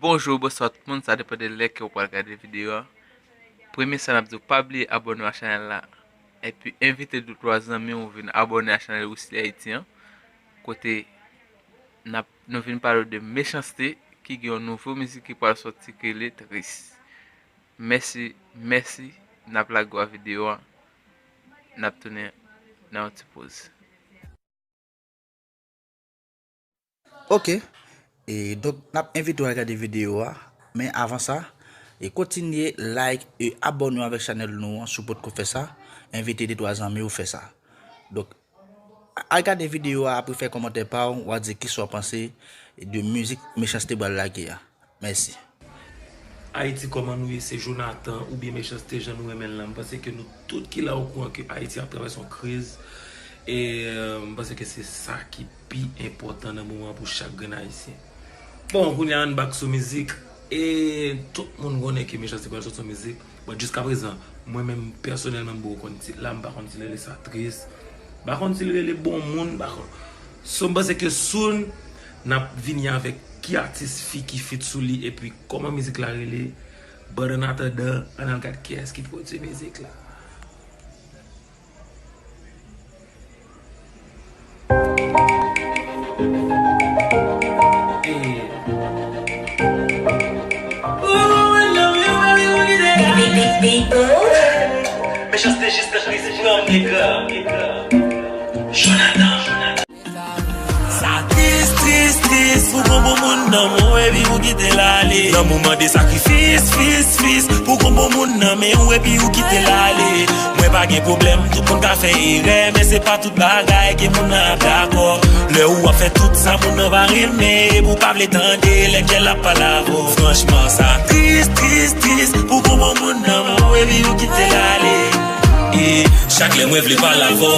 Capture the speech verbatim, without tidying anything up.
Bonjou, bonswa tout moun, sa depann de lè ke w pral gade videyo a. Premye sa n ap di w, pa bliye abòne a chanèl la. Epi envite de twa zanmi w vin abòne a chanèl Wisly Haïti an. Kote n ap, nou vin pale w de Mechanste ki gen yon nouvo mizik ki pral sòti ki rele Tris. Mèsi, mèsi, n ap lage w a videyo a. N ap tounen nan yon ti poz. Ok. E, donk, n ap envite w al gade videyo a. Men avan sa, e kontinye like e abòne w avèk chanèl nou an si w potko fè sa. Envite de twa zanmi w fè sa. Donk, al gade videyo a, apre fè kòmantè pa w, w a di kisa w panse de mizik Mechanste pral lage a. Mèsi. Ayiti, kòman nou ye? Se Jonathan oubyen Mechanste jan nou renmen l lan. M panse ke nou tout ki la okouran ke Ayiti ap travèse yon kriz. E, euh, m panse ke se sa ki pi enpòtan nan moman pou chak grenn Ayisyen. Bon, kounye a ann bak sou mizik. E tout moun konnen ke Mechanste pral sòti yon mizik. But jiskaprezan, mwen menm pèsonèlman m poko konn tit la, m pa konn si l rele sa Tris. M pa konn si l rele Bon Moun, m pa konn. So, m panse ke soon, n ap vini avèk ki atis fi ki feat sou li, epi kòman mizik la rele. But an atandan, ann al gad kiyès ki pwodui mizik la. Mechanste jis nan kriz pran m, nèg. Jonathan. Sa tris, tris, tris, pou gon bon moun nan men w epi ou kite l ale. Lanmou mande sakrifis, fis, fis, pou gon bon moun nan men w epi ou kite l ale. Mwen pa gen pwoblèm, tout moun ka fè erè, men se pa tout bagay ke moun nan ap dakò. Lè ou ap fè tout sa moun nan pa renmen, epi ou pa vle tande lè dyèl ap pale avè w. Franchman, sa tris, tris, tris, pou gon bon moun nan men w epi ou kite l ale. E chak lè mwen vle pale avè w,